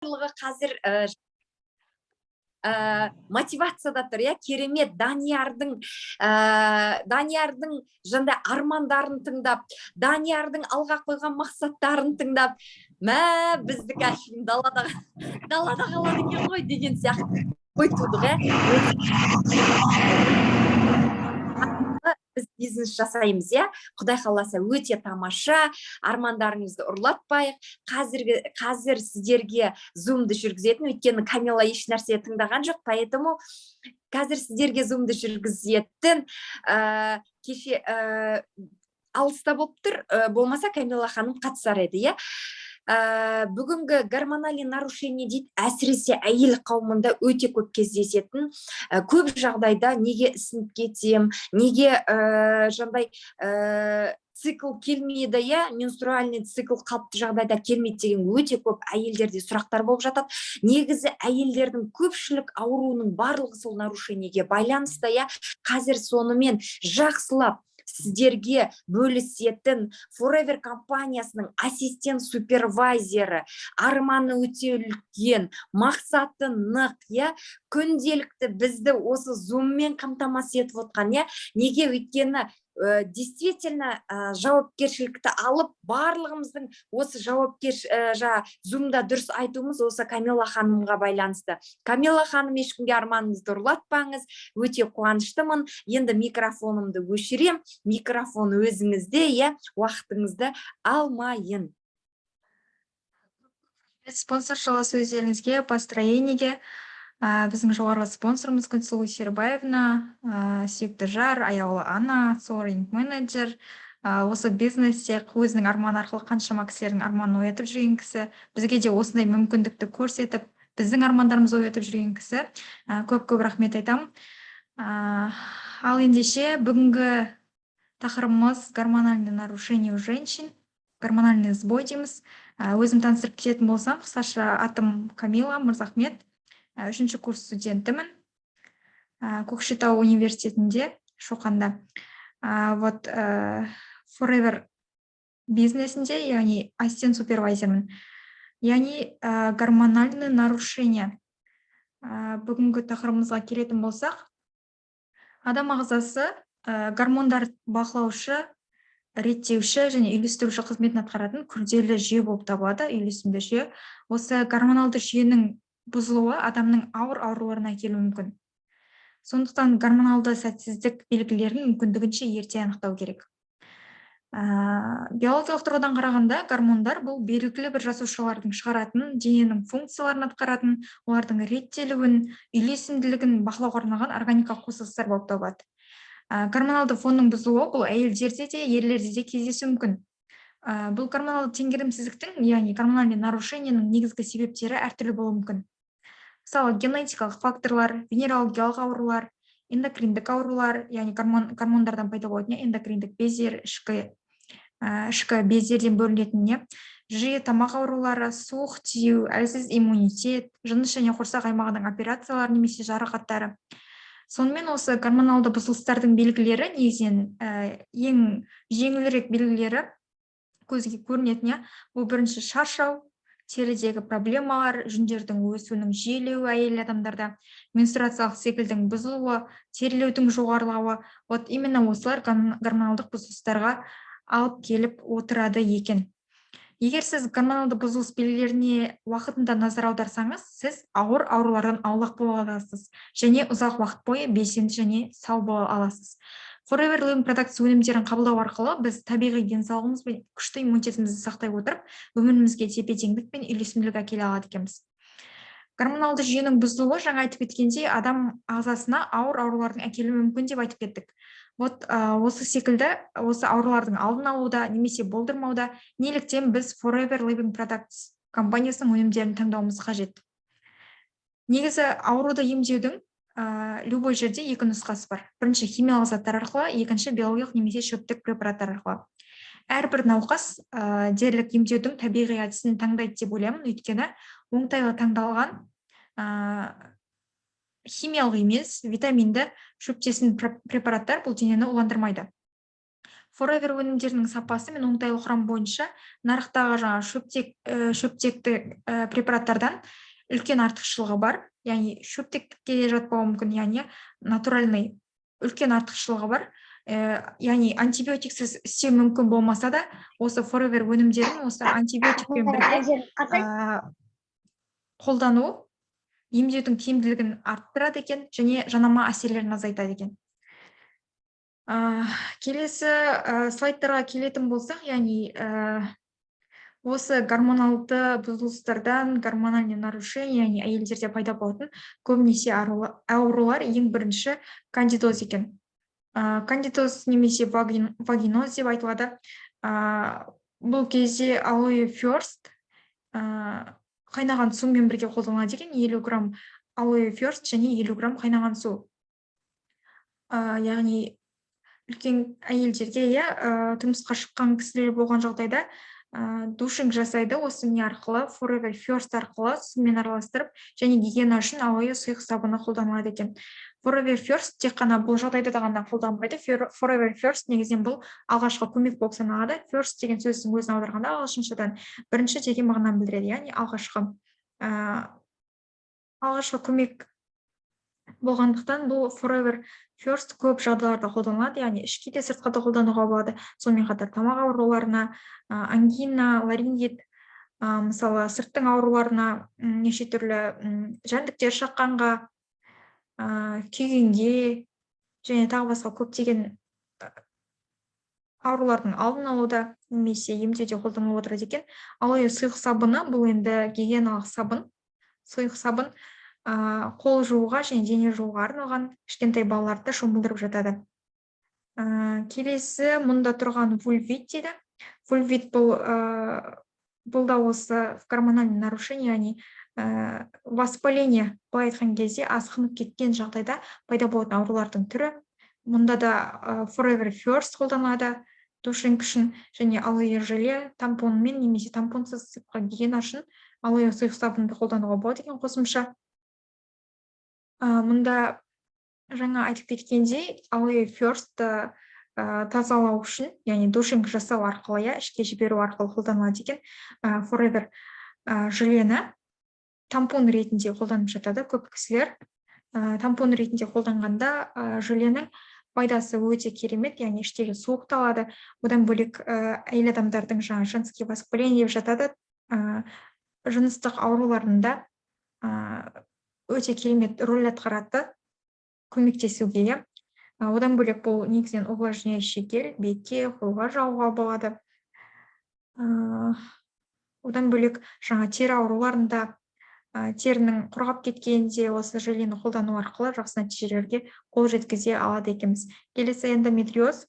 Барлығы қазір мотивацияда тұр, иә. Керемет. Даниярдың жаңағыдай армандарын тыңдап, Даниярдың алға қойған мақсаттарын тыңдап, мә, біздікі әшейін далада қалады екен ғой деген сияқты ой тудық, иә. Біз бизнес жасаймыз, иә, Құдай қаласа. Өте тамаша, армандарыңызды ұрлатпайық. Қазір сіздерге зумды жүргізетін, өйткені Камила еш нәрсе тыңдаған жоқ, поэтому қазір сіздерге зумды жүргізетін кеше алыста болып тұр, болмаса Камила ханым қатысар еді, иә. Бүгінгі гормональный нарушение дейді, әсіресе әйел қауымында өте көп кездесетін. Көп жағдайда неге ісініп кетем, неге жаңағыдай цикл келмейді, иә, менструальный цикл қалыпты жағдайда келмейді деген өте көп әйелдерде сұрақтар болып жатады. Негізі әйелдердің көпшілік ауруының барлығы сол нарушениеге байланысты, иә. Қазір сонымен жақсылап сіздерге бөлісетін Forever компаниясының ассистент супервайзері, арманы өте үлкен, мақсаты нық, иә, күнделікті бізді осы зуммен қамтамасыз етіп отқан, иә. Неге? Өйткені действительно жауапкершілікті алып, барлығымыздың осы жаңа зумда дұрыс айтуымыз осы Камила ханымға байланысты. Камила ханым, ешкімге арманыңызды ұрлатпаңыз. Өте қуаныштымын. Енді микрофонымды өшірем, микрофон өзіңізде, иә, уақытыңызды алмайын. Спонсор жылы сөздеріңізге, построениеге. Біздің жоғарғы спонсорымыз Күнсұлу Сербаевна, сүйікті жар, аяулы ана, соринг менеджер, осы бизнесте өзінің арманы арқылы қаншама кісілердің арманын оятып жүрген кісі, бізге де осындай мүмкіндікті көрсетіп, біздің армандарымызды оятып жүрген кісі. Көп көп рахмет айтамын. Ал ендеше, бүгінгі тақырыбымыз гормональное нарушение у женщин, гормональный сбой дейміз. Өзім таныстырып кететін болсам, қысқаша, атым Камила Мырзахмет, үшінші курс студентімін. Көкшетау университетінде, Шоқанда. Вот Forever бизнесінде, яғни ассистент супервайзермін. Яғни гормональный нарушение. Бүгінгі тақырыбымызға келетін болсақ, адам ағзасы гормондар бақылаушы, реттеуші және үйлестіруші қызметін атқаратын күрделі жүйе болып табылады, үйлесімді жүйе. Осы гормоналды жүйенің бұзылуы адамның ауыр ауруларына әкелуі мүмкін. Сондықтан гормоналды сәтсіздік белгілерін мүмкіндігінше ерте анықтау керек. Биологиялық тұрғыдан қарағанда, гормондар бұл белгілі бір жасушалардың шығаратын, дененің функцияларын атқаратын, олардың реттелуін, үйлесімділігін бақылауға арналған органикалық қосылыстар болып табылады. Гормоналды фонның бұзылуы бұл әйелдерде де, ерлерде де кездесуі мүмкін. Бұл гормоналды теңгерімсіздіктің, яғни гормональный нарушениенің негізгі себептері әртүрлі болуы мүмкін. Мысалы, генетикалық факторлар, венерологиялық аурулар, эндокриндік аурулар, яғни гормондардан пайда болатын, иә, эндокриндік бездер, ішкі бездерден бөлінетін, не жиі тамақ аурулары, суық тию, әлсіз иммунитет, жыныс және құрсақ аймағының операциялары немесе жарақаттары. Сонымен, осы гормоналды бұзылыстардың белгілері негізінен ең жеңілірек белгілері, көзге көрінетін, иә, бұл бірінші шаршау, терідегі проблемалар, жүндердің өсуінің жиілеуі әйел адамдарда, менструациялық циклдің бұзылуы, терлеудің жоғарылауы. Вот именно осылар гормоналдық бұзылыстарға алып келіп отырады екен. Егер сіз гормоналды бұзылыс белгілеріне уақытында назар аударсаңыз, сіз ауыр аурулардан аулақ бола аласыз және ұзақ уақыт бойы белсенді және сау бола аласыз. Forever Living Products өнімдерін қабылдау арқылы біз табиғи денсаулығымыз бен күшті иммунитетімізді сақтай отырып, өмірімізге тепе-теңдік пен үйлесімділік әкеле алады екенбіз. Гормоналды жүйенің бұзылуы, жаңа айтып кеткендей, адам ағзасына ауыр аурулардың әкелуі мүмкін деп айтып кеттік. Вот осы секілді осы аурулардың алдын алуда немесе болдырмауда неліктен біз Forever Living Products компаниясының өнімдерін таңдауымыз қажет? Негізі ауруды емдеудің любой жерде екі нұсқасы бар: бірінші химиялық заттар арқылы, екінші биологиялық немесе шөптік препараттар арқылы. Әрбір науқас дерлік емдеудің табиғи әдісін таңдайды деп ойлаймын, өйткені оңтайлы таңдалған химиялық емес витаминді шөптесін препараттар бұл денені уландырмайды. Forever өнімдерінің сапасы мен оңтайлы құрам бойынша нарықтағы жаңа шөптекті препараттардан үлкен артықшылығы бар, яғни шөптектікке де жатпауы мүмкін, яғни натуральный үлкен артықшылығы бар. Яғни антибиотиксіз істеу мүмкін болмаса да, осы Forever өнімдерін осы антибиотикпен бірге қолдану емдеудің тиімділігін арттырады екен және жанама әсерлерін азайтады екен. Келесі слайдтарға келетін болсақ, яғни осы гормоналды бұзылыстардан, гормональный нарушение, яғни әйелдерде пайда болатын көбінесе аурулар, ең бірінші кандидоз екен. Кандидоз немесе вагиноз деп айтылады. Бұл кезде Алоэ Ферст қайнаған сумен бірге қолданылады екен: 50 грамм Алоэ Ферст және 50 грамм қайнаған су. Яғни үлкен әйелдерге, иә, тұрмысқа шыққан кісілер болған жағдайда душинг жасайды осы не арқылы, Forever First арқылы сумен араластырып, және гигиена үшін алоэ сұйық сабыны қолданылады екен. Forever First тек қана бұл жағдайда да ғана қолданбайды. Forever First негізінен бұл алғашқы көмек болып саналады. First деген сөздің өзін аударғанда ағылшыншадан бірінші деген мағынаны білдіреді, яғни алғашқы көмек болғандықтан, бұл Forever First көп жағдайларда қолданылады, яғни ішке де, сыртқа да қолдануға болады. Сонымен қатар тамақ ауруларына, ангина, ларингит, мысалы, сырттың ауруларына, неше түрлі жәндіктер шаққанға, күйгенге және тағы басқа көптеген аурулардың алдын алуда немесе емдеуде қолданылып отырады екен. Алоэ сұйық сабыны бұл енді гигиеналық сабын, сұйық сабын, қол жууға және дене жууға арналған, кішкентай балаларды шомылдырып жатады. Келесі мұнда тұрған вульвит дейді. Вульвит бұл да осы гормональный нарушение, яғни воспаление, былай айтқан кезде, асқынып кеткен жағдайда пайда болатын аурулардың түрі. Мұнда да Forever First қолданылады душинг үшін және алоэ желе тампонмен немесе тампонсыз сыртқы гигиена үшін алоэ сұйық сабынды қолдануға болады екен қосымша. Мұнда жаңа айтып кеткендей, Алоэ First тазалау үшін, яғни душинг жасау арқылы, иә, ішке жіберу арқылы қолданылады екен. Forever желені тампон ретінде қолданып жатады көп кісілер. Тампон ретінде қолданғанда желенің пайдасы өте керемет, яғни іштегі суықты алады. Одан бөлек әйел адамдардың жаңа женский воспаление деп жатады, жыныстық ауруларында өте керемет рөл атқарады көмектесуге, иә. Одан бөлек бұл негізінен увлажняющий гель, бетке, қолға жағуға болады. Одан бөлек жаңа тері ауруларында, терінің құрғап кеткенінде осы желені қолдану арқылы жақсы нәтижелерге қол жеткізе алады екенбіз. Келесі эндометриоз.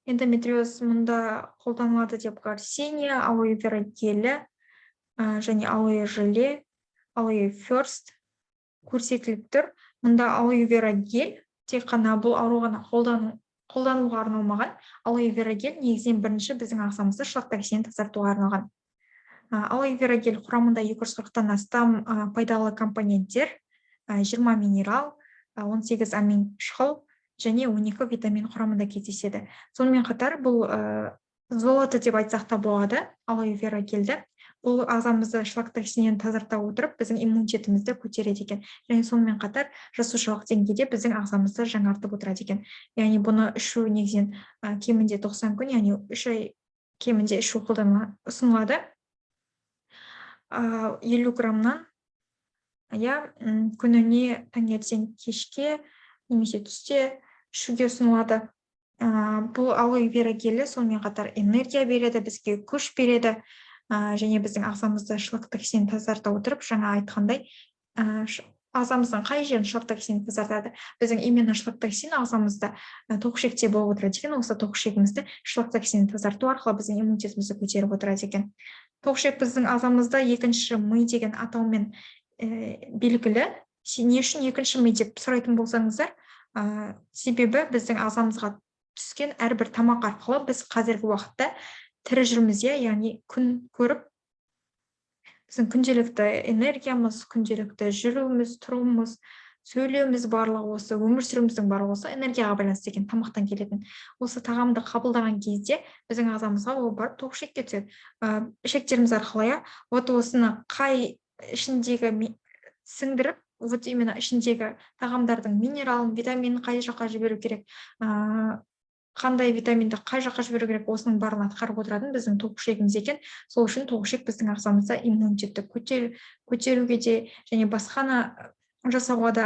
Эндометриоз мұнда қолданылады деп гарсиния, алоэ вера гелі және алоэ желе, Алоэ Ферст көрсетіліп тұр. Мұнда алоэ вера гель тек қана бұл ауруға қолдануға арналмаған. Алоэ вера гель негізінен бірінші біздің ағзамызды шлак, токсиннен тазартуға арналған. Алоэ вера гель құрамында 240-тан астам пайдалы компоненттер, 20 минерал, 18 амин қышқыл және 12 витамин құрамында кездеседі. Сонымен қатар бұл золото деп айтсақ та болады алоэ вера гельді. Бұл ағзамызды шлак, токсиннен тазарта отырып, біздің иммунитетімізді көтереді екен және сонымен қатар жасушалық деңгейде біздің ағзамызды жаңартып отырады екен. Яғни бұны ішу негізінен кемінде 90 күн, яғни 3 ай кемінде ішу ұсынылады. 50 граммнан, иә, күніне таңертең, кешке немесе түсте ішуге ұсынылады. Бұл алоэ вера гелі сонымен қатар энергия береді, бізге күш береді және біздің ағзамызды шлак, токсин тазарта отырып, жаңа айтқандай, ағзамыздың қай жерін шлак, токсин тазартады? Біздің именно шлак, токсин ағзамызда тоқ ішекте болып отырады екен. Осы тоқ ішегімізді шлак, токсин тазарту арқылы біздің иммунитетімізді көтеріп отырады екен. Тоқ ішек біздің ағзамызда екінші ми деген атаумен белгілі. Не үшін екінші ми деп сұрайтын болсаңыздар, себебі біздің ағзамызға түскен әрбір тамақ арқылы біз қазіргі уақытта тірі жүрміз, иә, яғни күн көріп, біздің күнделікті энергиямыз, күнделікті жүруіміз, тұруымыз, Сөйлеуіміз барлығы, осы өмір сүруіміздің барлығы осы энергияға байланысты екен, тамақтан келетін. Осы тағамды қабылдаған кезде біздің ағзамызға ол барып тоқ ішекке түседі, ішектеріміз арқылы, иә. Вот осыны қай ішіндегі сіңдіріп, вот именно ішіндегі тағамдардың минералын, витаминін қай жаққа жіберу керек, қандай витаминді қай жаққа жіберу керек, осының барлығын атқарып отыратын біздің тоқ ішегіміз екен. Сол үшін тоқ ішек біздің ағзамызда иммунитетті көтеруге де және басқаны жасауға да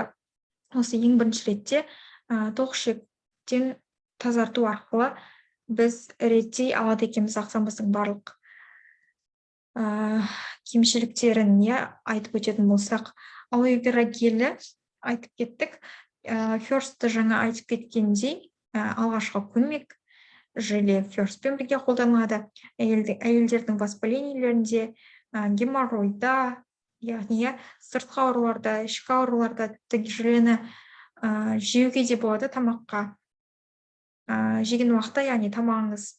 осы ең бірінші ретте тоқ ішектен тазарту арқылы біз реттей алады екенбіз ағзамыздың барлық кемшіліктерін, иә. Айтып өтетін болсақ, алоэ вера гелі айтып кеттік, Ферстті жаңа айтып кеткендей, алғашқы көмек желе Ферстпен бірге қолданылады әйелдердің воспалениелерінде, геморройда, яғни, иә, сыртқы ауруларда, ішкі ауруларда. Тіпті желені жеуге де болады тамаққа, жеген уақытта, яғни тамағыңыз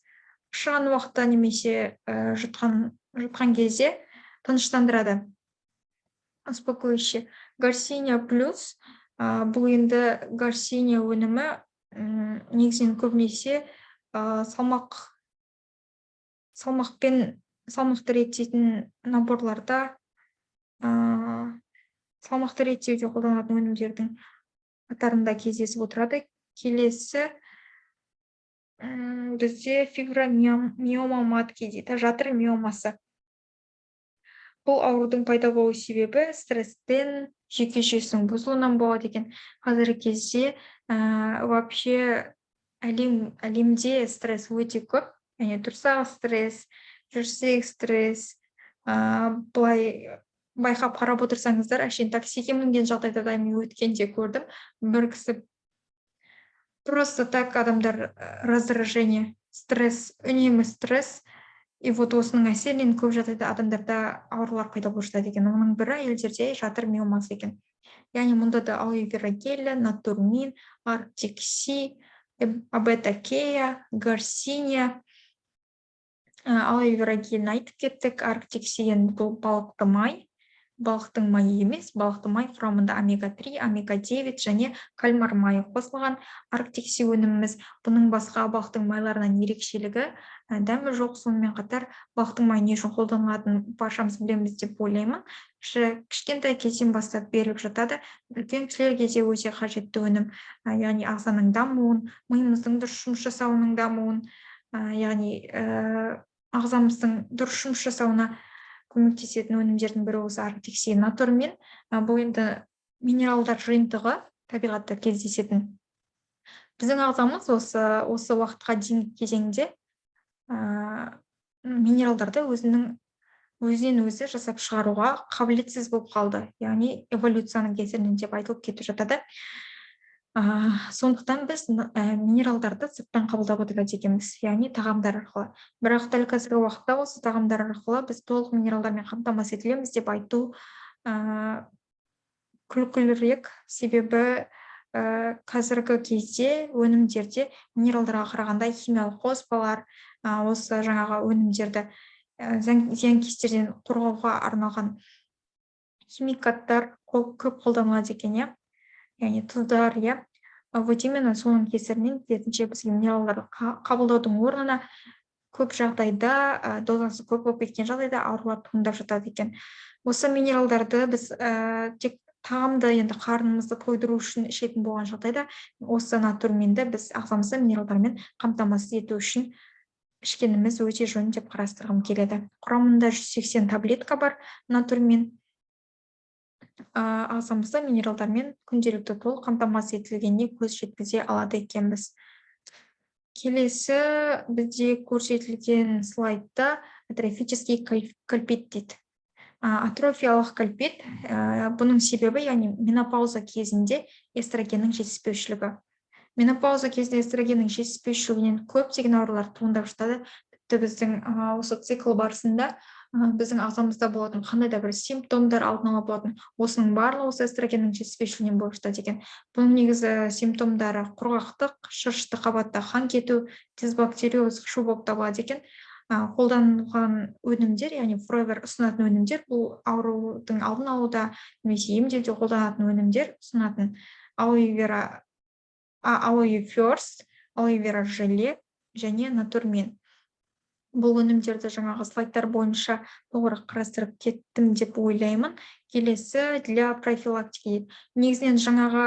шығған уақытта немесе жұтқан кезде тыныштандырады, успокояющий. Гарсиния плюс, бұл енді гарсиния өнімі, негізінен көбінесе салмақпен, салмақты реттейтін наборларда, салмақты реттеуде қолданылатын өнімдердің қатарында кездесіп отырады. Келесі бізде фибромиома матки дейді, жатыр миомасы. Бұл аурудың пайда болу себебі стресстен, жүйке жүйесінің бұзылуынан болады екен. Қазіргі кезде вообще әлемде стресс өте көп, яғни тұрсақ стресс, жүрсек стресс. Былай байқап қарап отырсаңыздар, әшейін таксиге мінген жағдайда да, мен өткенде көрдім, бір кісі просто так, адамдар раздражение, стресс, үнемі стресс. И вот осының әсерінен көп жағдайда адамдарда аурулар пайда болып жатады екен. Оның бірі әйелдерде жатыр миомасы екен. Яғни мұнда да алоэ вера гелі, Натурмин, Арктик Си, Абетакея, гарсиния. Алоэ вера гелін айтып кеттік. Арктик Си енді бұл балықты май, балықтың майы емес, балықты май құрамында омега 3, омега 9 және кальмар майы қосылған Арктик Си өніміміз. Бұның басқа балықтың майларынан ерекшелігі дәмі жоқ. Сонымен қатар балықтың майы не үшін қолданылатынын баршамыз білеміз деп ойлаймын. Кішкентай кезден бастап беріліп жатады, үлкен кісілерге де өте қажетті өнім, яғни ағзаның дамуын, миымыздың дұрыс жұмыс жасауының дамуын, яғни ағзамыздың дұрыс жұмыс жасауына көмектесетін өнімдердің бірі осы Арктик Си. Натурмин, бұл енді минералдар жиынтығы, табиғатта кездесетін. Біздің ағзамыз осы уақытқа дейінгі кезеңде минералдарды өзінен өзі жасап шығаруға қабілетсіз болып қалды, яғни эволюцияның кесірінен деп айтылып кетіп жатады. Сондықтан біз минералдарды сырттан қабылдап отырады екенбіз, яғни тағамдар арқылы. Бірақ дәл қазіргі уақытта осы тағамдар арқылы біз толық минералдармен қамтамасыз етілеміз деп айту күлкілірек, себебі қазіргі кезде өнімдерде минералдарға қарағанда химиялық қоспалар, осы жаңағы өнімдерді зиянкестерден қорғауға арналған химикаттар көп қолданылады екен, иә, яғни тұздар, иә. Вот именно соның кесірінен, керісінше, бізге минералдарды қабылдаудың орнына көп жағдайда, дозасы көп болып кеткен жағдайда аурулар туындап жатады екен. Осы минералдарды біз тек тағамды енді қарнымызды тойдыру үшін ішетін болған жағдайда, осы Натурминді біз ағзамызды минералдармен қамтамасыз ету үшін ішкеніміз өте жөн деп қарастырғым келеді. Құрамында 180 таблетка бар Натурмин. Ағзамызды минералдармен күнделікті толық қамтамасыз етілгеніне көз жеткізе алады екенбіз. Келесі бізде көрсетілген слайдта атрофический кольпит дейді, атрофиялық кольпит. Бұның себебі, яғни менопауза кезінде эстрогеннің жетіспеушілігі. Менопауза кезінде эстрогеннің жетіспеушілігінен көптеген аурулар туындап жатады. Тіпті біздің осы цикл барысында біздің ағзамызда болатын қандай да бір симптомдар алдын ала болатын, осының барлығы осы эстрогеннің жетіспеушілігінен болып жатады екен. Бұның негізі симптомдары құрғақтық, шырышты қабатта қан кету, дисбактериоз, қышу болып табылады екен. Қолданылған өнімдер, яғни Forever ұсынатын өнімдер, бұл аурудың алдын алуда немесе емдеуде қолданатын өнімдер ұсынатын алоэ вера, алоэ ферст, алоэ вера желе және натурмин. Бұл өнімдерді жаңағы слайдтар бойынша толығырақ қарастырып кеттім деп ойлаймын. Келесі для профилактики дейді. Негізінен жаңағы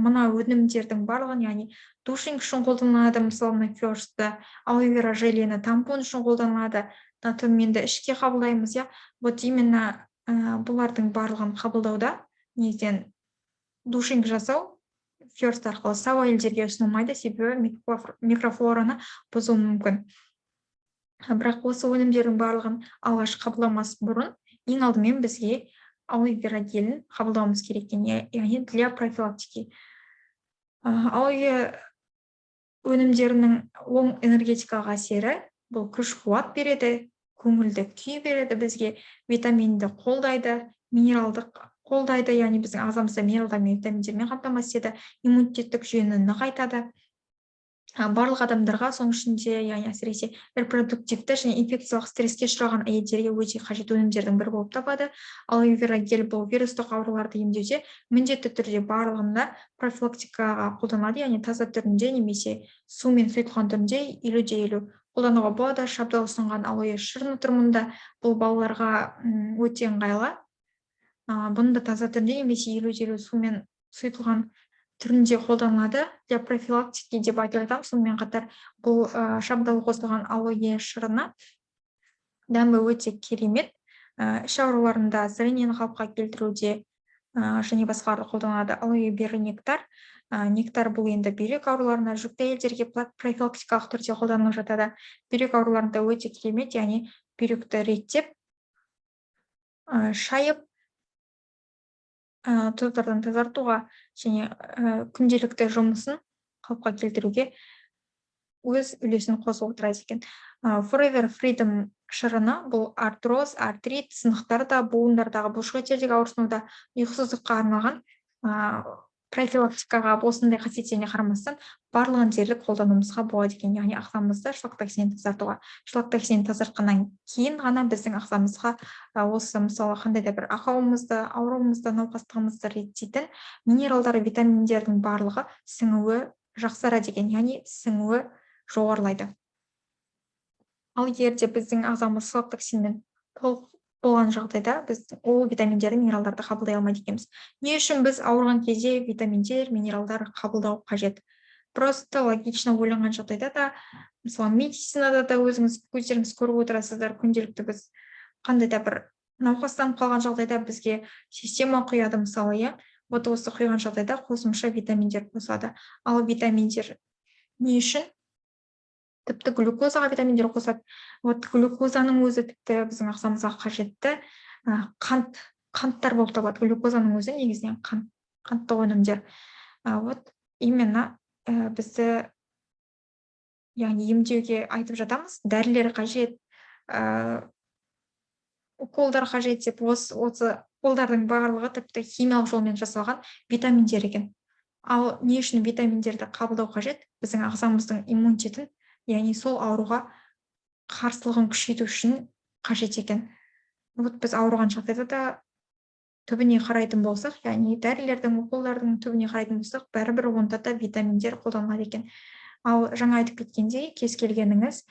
мына өнімдердің барлығын, яғни душинг үшін қолданылады, мысалы, мына ферстті, алоэ вера желені тампон үшін қолданылады, натурминді ішке қабылдаймыз, иә. Вот именно бұлардың барлығын қабылдауда негізінен душинг жасау ферст арқылы сау әйелдерге ұсынылмайды, себебі микрофлораны бұзуы мүмкін. Бірақ осы өнімдердің барлығын алғаш қабылдамас бұрын ең алдымен бізге алоэ вера гелін қабылдауымыз керек екен, яғни для профилактики. Алоэ өнімдерінің оң энергетикалық әсері: бұл күш қуат береді, көңілді күй береді бізге, витаминді қолдайды, минералдық қолдайды, яғни біздің ағзамызда минералдар мен витаминдермен қамтамасыз етеді, иммунитеттік жүйені нығайтады. Барлық адамдарға, соның ішінде, яғни әсіресе репродуктивті және инфекциялық стресске ұшыраған әйелдерге өте қажет өнімдердің бірі болып табылады. Алоэ вера гель бұл вирустық ауруларды емдеуде міндетті түрде барлығында профилактикаға қолданылады, яғни таза түрінде немесе сумен сұйытылған түрінде 50 де 50 қолдануға болады. Шабдал ұсынған алоэ шырыны тұр мұнда, бұл балаларға өте ыңғайлы. Бұны да таза түрінде немесе 50 де 50 сумен сұйытылған түрінде қолданылады, для профилактики деп айта айтамын. Сонымен қатар бұл шабдалы қосылған алоэ шырыны дәмі өте керемет, іш ауруларында, зрениені қалыпқа келтіруде және басқаларды қолданады. Алоэ берри нектар. Нектар бұл енді бүйрек ауруларына, жүкті әйелдерге профилактикалық түрде қолданылып жатады. Бүйрек ауруларында өте керемет, яғни бүйректі реттеп, шайып, тұздардан тазартуға және күнделікті жұмысын қалыпқа келтіруге өз үлесін қосып отырады екен. Forever Freedom шырыны бұл артроз, артрит, сынықтарда, буындардағы, бұлшықеттердегі ауырсынуда, ұйқысыздыққа арналған профилактикаға. Осындай қасиеттеріне қарамастан, барлығын дерлік қолдануымызға болады екен, яғни ағзамызды шлак токсиннен тазартуға. Шлак токсинін тазартқаннан кейін ғана біздің ағзамызға осы, мысалы, қандай да бір ақауымызды, ауруымызды, науқастығымызды реттейтін минералдар, витаминдердің барлығы сіңуі жақсарады екен, яғни сіңуі жоғарылайды. Ал егер де біздің ағзамыз шлак токсинмен толық болған жағдайда, біз ол витаминдерді, минералдарды қабылдай алмайды екенбіз. Не үшін біз ауырған кезде витаминдер, минералдар қабылдау қажет? Просто логично ойланған жағдайда да, мысалы, медицинада да өзіңіз көздеріңіз көріп отырасыздар, күнделікті біз қандай да бір науқастанып қалған жағдайда бізге система құяды, мысалы, иә. Вот осы құйған жағдайда қосымша витаминдер қосады. Ал витаминдер не үшін? Тіпті глюкозаға витаминдер қосады. Вот глюкозаның өзі тіпті біздің ағзамызға қажетті қанттар болып табылады. Глюкозаның өзі негізінен қант, қантты өнімдер. Вот именно бізді, яғни емдеуге айтып жатамыз, дәрілер қажет, уколдар қажет деп. Осы уколдардың барлығы тіпті химиялық жолмен жасалған витаминдер екен. Ал не үшін витаминдерді қабылдау қажет? Біздің ағзамыздың иммунитетін, яғни сол ауруға қарсылығын күшейту үшін қажет екен. Вот біз ауырған жағдайда да түбіне қарайтын болсақ, яғни дәрілердің, уколдардың түбіне қарайтын болсақ, бәрібір онда да витаминдер қолданылады екен. Ал жаңа айтып кеткендей, кез келгеніңіз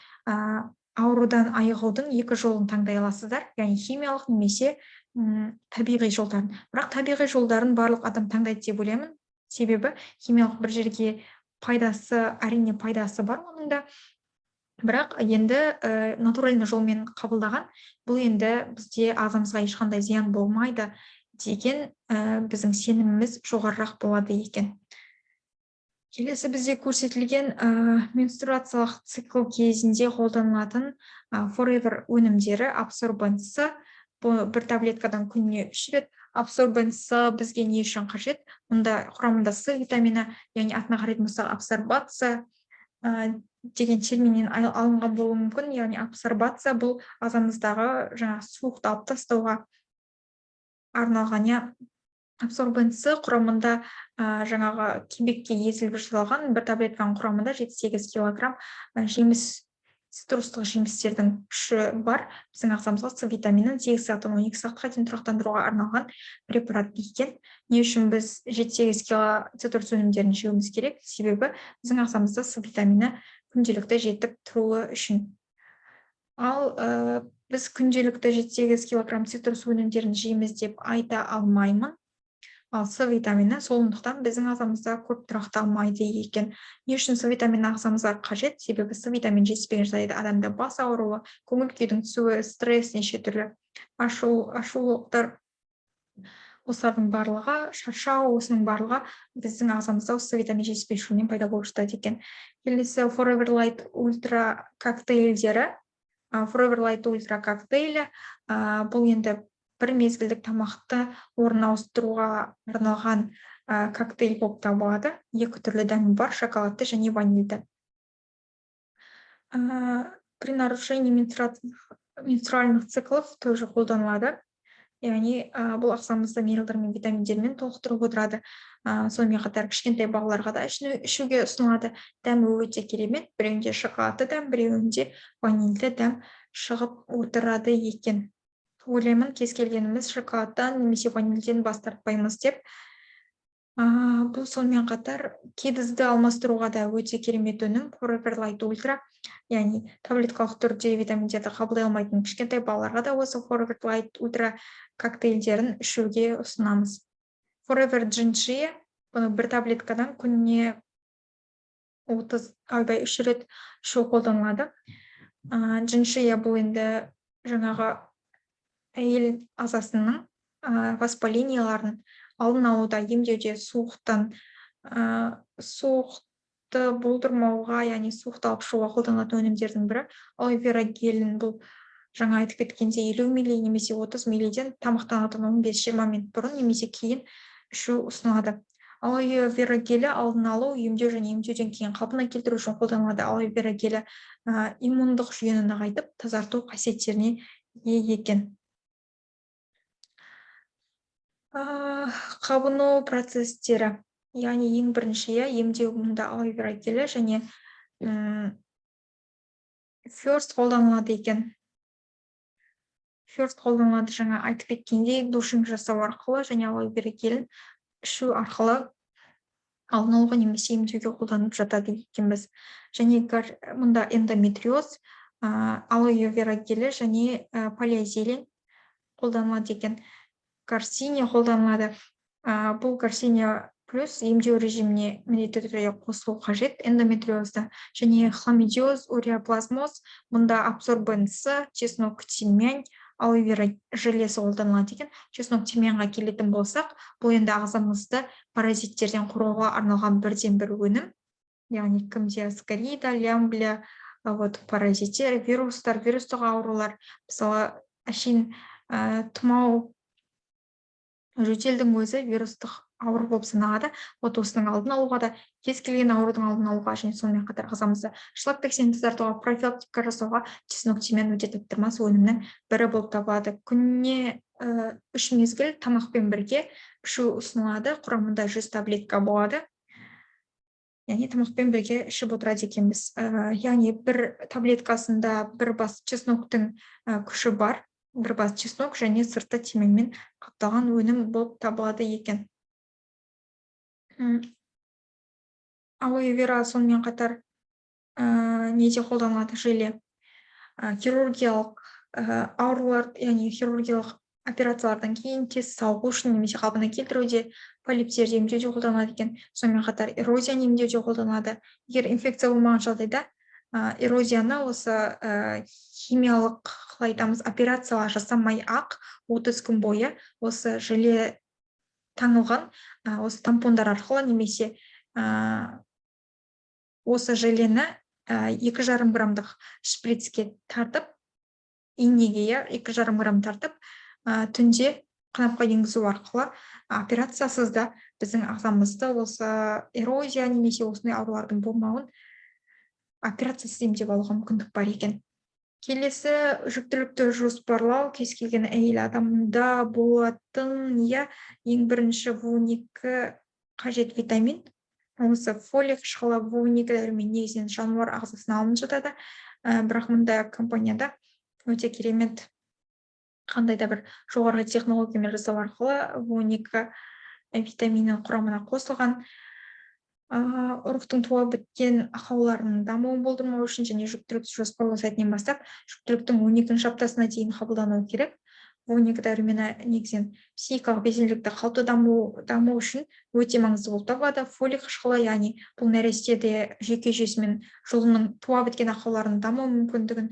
аурудан айығудың екі жолын таңдай аласыздар, яғни химиялық немесе табиғи жолдарын. Бірақ табиғи жолдарын барлық адам таңдайды деп ойлаймын, себебі химиялық бір жерге пайдасы, әрине, пайдасы бар оның да, бірақ енді натуральный жолмен қабылдаған бұл енді бізде ағзамызға ешқандай зиян болмайды деген біздің сеніміміз жоғарырақ болады екен. Келесі бізде көрсетілген менструациялық цикл кезінде қолданылатын Forever өнімдері. Абсорбент С, бұл бір таблеткадан күніне 3 рет. Абсорбент С бізге не үшін қажет? Мұнда құрамында С витамині, яғни атына қарайтын болсақ, абсорбация деген терминнен алынған болуы мүмкін, яғни абсорбация бұл ағзамыздағы жаңағы суықты алып тастауға арналған, иә. Абсорбент С құрамында жаңағы кебекке езіліп жасалған, бір таблетканың құрамында 7-8 килограмм жеміс Цитрустық жемістердің күші бар біздің ағзамызға С витаминін 8 сағаттан 12 сағатқа дейін тұрақтандыруға арналған препарат екен. Не үшін біз 7-8 кило цитрус өнімдерін жеуіміз керек? Себебі біздің ағзамызда С витамині күнделікті жетіп тұруы үшін. Ал біз күнделікті 7-8 килограмм цитрус өнімдерін жейміз деп айта алмаймын. Ал С витамині сондықтан біздің ағзамызда көп тұрақталмайды екен. Не үшін С витамині ағзамызға қажет? Себебі С витамині жетіспеген жағдайда адамда бас ауруы, көңіл күйдің түсуі, стресс, неше түрлі ашулықтар, осылардың барлығы, шаршау, осының барлығы біздің ағзамызда С витамин жетіспеушілігінен пайда болып жатады екен. Келесі Forever Light Ultra коктейльдері. Forever Light Ultra коктейлі, бұл енді бір мезгілдік тамақты орнын ауыстыруға арналған коктейль болып табылады. Екі түрлі дәмі бар: шоколадты және ванильді. При нарушении менструальных циклов тоже қолданылады, яғни бұл ағзамызды минералдар мен витаминдермен толықтырып отырады. Сонымен қатар кішкентай балаларға да ішуге ұсынылады. Дәмі өте керемет: біреуінде шоколадты дәм, біреуінде ванильді дәм шығып отырады екен. Ойлаймын, кез келгеніміз шоколадтан немесе ванильден бас тартпаймыз деп. Бұл сонымен қатар кидізді алмастыруға да өте керемет өнім Forever Light Ultra, яғни таблеткалық түрде витаминдерді қабылдай алмайтын кішкентай балаларға да осы Forever Light Ultra коктейльдерін ішуге ұсынамыз. Forever Джиншия, бұны бір таблеткадан күніне 30, ойбай, үш рет ішу қолданылады. Джиншия бұл енді жаңағы әйел ағзасының воспаленияларын алдын алуда, емдеуде, суықтан, суықты болдырмауға, яғни суықты алып шығуға қолданылатын өнімдердің бірі. Алоэ вера гелін, бұл жаңа айтып кеткендей, 50 милли немесе 30 миллиден тамақтанудан 15-20 минут бұрын немесе кейін ішу ұсынылады. Алоэ вера гелі алдын алу, емдеу және емдеуден кейін қалпына келтіру үшін қолданылады. Алоэ вера гелі иммундық жүйені нығайтып, тазарту қасиеттеріне ие екен. Қабыну процестері, яғни ең бірінші, иә, емдеу, мұнда алоэ вера гелі және First қолданылады екен. First қолданылады, жаңа айтып кеткендей, душинг жасау арқылы және алоэ вера гелін ішу арқылы алдын алуға немесе емдеуге қолданып жатады екенбіз. Және мұнда эндометриоз, алоэ вера гелі және палеозелень қолданылады екен. Гарсиния қолданылады. Бұл гарсиния плюс емдеу режиміне міндетті түрде қосылу қажет эндометриозда. Және хламидиоз, уреаплазмоз, мұнда абсорбен С, чеснок, тимьян, алоэ вера желесі қолданылады екен. Чеснок, тимьянға келетін болсақ, бұл енді ағзамызды паразиттерден қорғауға арналған бірден бір өнім, яғни кімде аскарида, лямбля, вот паразиттер, вирустар, вирустық аурулар, мысалы, әшейін тұмау, жөтелдің өзі вирустық ауру болып саналады. Вот осының алдын алуға да, кез келген аурудың алдын алуға және сонымен қатар ағзамызды шлак, токсин тазартуға, профилактика жасауға чеснок, тимьян өте таптырмас өнімнің бірі болып табылады. Күніне үш мезгіл тамақпен бірге ішу ұсынылады. Құрамында 100 таблетка болады, яғни тамақпен бірге ішіп отырады екенбіз. Яғни бір таблеткасында бір бас чесноктың күші бар, бір бас чеснок және сырты тимьянмен қапталған өнім болып табылады екен. Алоэ вера сонымен қатар неде қолданылады? Желе хирургиялық аурулар, яғни хирургиялық операциялардан кейін тез сауығу үшін немесе қалпына келтіруде, полиптерді емдеуде қолданылады екен. Сонымен қатар эрозияны емдеуде қолданылады. Егер инфекция болмаған жағдайда, эрозияны осы химиялық, қалай айтамыз, операциялар жасамай ақ 30 күн бойы осы желе таңылған осы тампондар арқылы немесе осы желені 2,5 граммдық шприцке тартып, инеге, иә, 2,5 грамм тартып, түнде қынапқа енгізу арқылы операциясыз да біздің ағзамызды осы эрозия немесе осындай аурулардың болмауын операциясыз емдеп алуға мүмкіндік бар екен. Келесі жүктілікті жоспарлау. Кез келген әйел адамда болатын, иә, ең бірінші В 12 қажет витамин осы фолий қышқылы. В 12 дәрумен негізінен жануар ағзасына алынып жатады. Бірақ мұнда компанияда өте керемет қандай да бір жоғарғы технологиямен жасау арқылы 12 витаминінің құрамына қосылған, ұрықтың туа біткен ақауларының дамуын болдырмау үшін және жүктілікті жоспарлау сәтінен бастап жүктіліктің 12-ші аптасына дейін қабылдануы керек. 12 дәрумені негізінен психикалық белсенділікті қалыпты даму үшін өте маңызды болып табылады. Фолий қышқылы, яғни бұл нәрестеде жүйке жүйесі мен жұлынның туа біткен ақауларының даму мүмкіндігін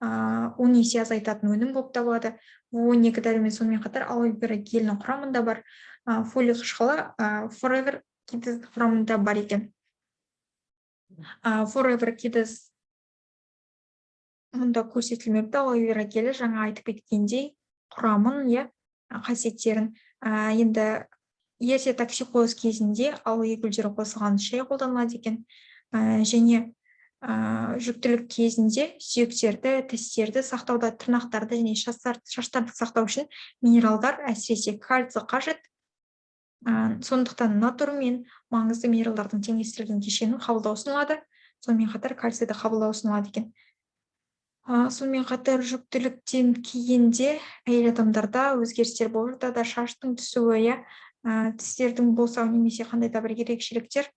10 есе азайтатын өнім болып табылады. 12 дәрумен сонымен қатар алоэ вера гелінің құрамында бар. Фолий қышқылы Forever Kids құрамында бар екен. Forever Kids мұнда көрсетілмепті. Алоэ вера гелі жаңа айтып кеткендей құрамын, иә, қасиеттерін. Енді ерте токсикоз кезінде алоэ гүлдері қосылған шай қолданылады екен. Және жүктілік кезінде сүйектерді, тістерді сақтауда, тырнақтарды және шаштарды сақтау үшін минералдар, әсіресе кальций қажет. Сондықтан натурмен маңызды минералдардың теңестірілген кешенін қабылдау ұсынылады. Сонымен қатар кальцийді қабылдау ұсынылады екен. Сонымен қатар жүктіліктен кейін де әйел адамдарда өзгерістер болып жатады: шаштың түсуі, иә, тістердің босауы немесе қандай да бір ерекшеліктер.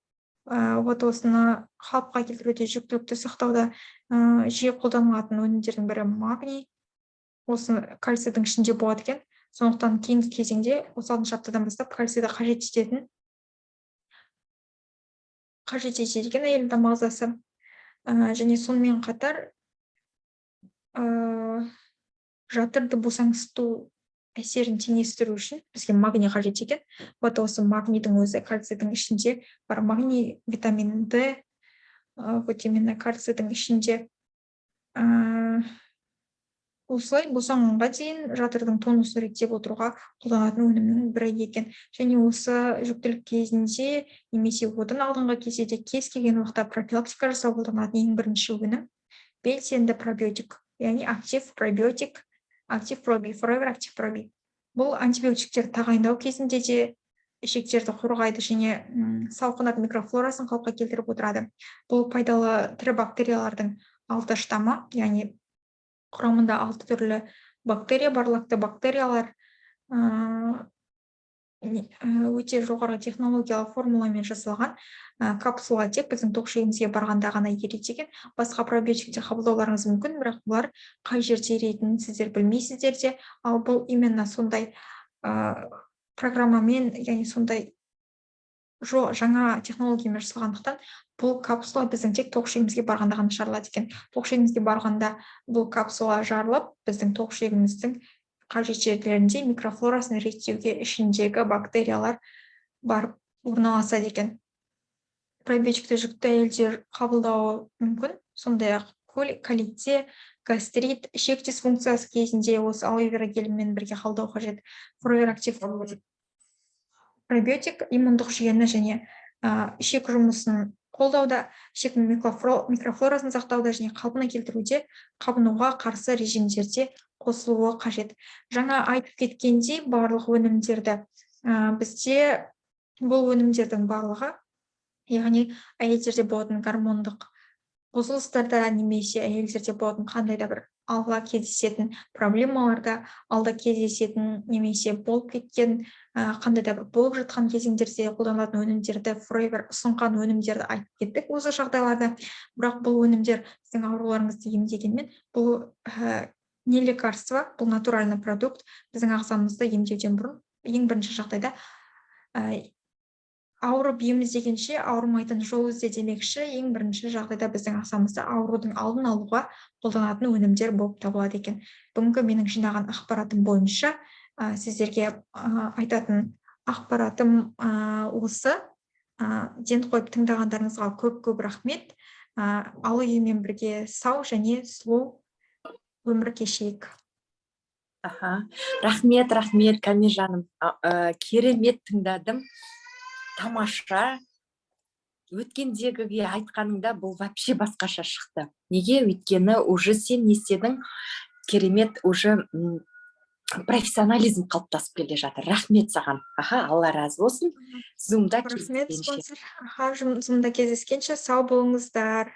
Вот осыны қалыпқа келтіруде, жүктілікті сақтауда жиі қолданылатын өнімдердің бірі магний. Осы кальцийдің ішінде болады екен. Сондықтан кейінгі кезеңде 36-шы аптадан бастап кальцийді қажет етеді екен әйел адам ағзасы. Және сонымен қатар жатырды босаңсыту әсерін теңестіру үшін бізге магний қажет екен. Вот осы магнийдің өзі кальцийдің ішінде бар. Магний, витамин Д, вот именно кальцийдің ішінде. Осылай босанғанға дейін жатырдың тонусын реттеп отыруға қолданатын өнімнің бірі екен. Және осы жүктілік кезінде немесе одан алдыңғы кезде де кез келген уақытта профилактика жасау қолданатын ең бірінші өнім белсенді пробиотик, яғни актив пробиотик, Актив Проби, Forever Актив Проби. Бұл антибиотиктер тағайындау кезінде де ішектерді қорғайды және салқынат микрофлорасын қалыпқа келтіріп отырады. Бұл пайдалы тірі бактериялардың алты штаммы, яғни құрамында алты түрлі бактерия бар, лактобактериялар. Өте жоғары технологиялық формуламен жасалған капсула тек біздің тоқ ішегімізге барғанда ғана ериді екен. Басқа пробиотиктер қабылдауларыңыз мүмкін, бірақ бұлар қай жерде еритінін сіздер білмейсіздер де. Ал бұл именно сондай программамен, яғни сондай жаңа технологиямен жасалғандықтан, бұл капсула біздің тек тоқ ішегімізге барғанда ғана жарылады екен. Тоқ ішегімізге барғанда бұл капсула жарылып, біздің тоқ ішегіміздің қажет жерлерінде микрофлорасын реттеуге ішіндегі бактериялар барып орналасады екен. Пробиотикті жүкті әйелдер қабылдауы мүмкін. Сондай ақ колитте, гастрит, ішек дисфункциясы кезінде осы алоэ вера гелімен бірге қабылдау қажет. Forever Active пробиотик иммундық жүйені және ішек жұмысын қолдауда, ішек микрофлорасын сақтауда және қалпына келтіруде, қабынуға қарсы режимдерде қосылуы қажет. Жаңа айтып кеткендей, барлық өнімдерді бізде бұл өнімдердің барлығы, яғни әйелдерде болатын гормондық бұзылыстарда немесе әйелдерде болатын қандай да бір алға кездесетін проблемаларда, алда кездесетін немесе болып кеткен қандай да бір болып жатқан кезеңдерде қолданылатын өнімдерді, Forever ұсынған өнімдерді айтып кеттік осы жағдайларда. Бірақ бұл өнімдер сіздің ауруларыңызды емдегенмен, бұл не лекарство, бұл натуральный продукт. Біздің ағзамызды емдеуден бұрын ең бірінші жағдайда ауырып ем іздегенше, ауырмайтын жол ізде демекші, ең бірінші жағдайда біздің ағзамызда аурудың алдын алуға қолданатын өнімдер болып табылады екен. Бүгінгі менің жинаған ақпаратым бойынша сіздерге айтатын ақпаратым осы. Ден қойып тыңдағандарыңызға көп көп рахмет. Алла бірге сау және сұлу өмір кешейік. Аха, рахмет, рахмет, Камижаным. Керемет тыңдадым, тамаша. Өткендегіге айтқаныңда бұл вообще басқаша шықты. Неге? Өйткені уже сен не істедің, керемет, уже профессионализм қалыптасып келе жатыр. Рахмет саған. Аха, Алла разы болсын. Зумда Рахмет. кездескенше. Спонсор. Аха, зумда кездескенше, сау болыңыздар.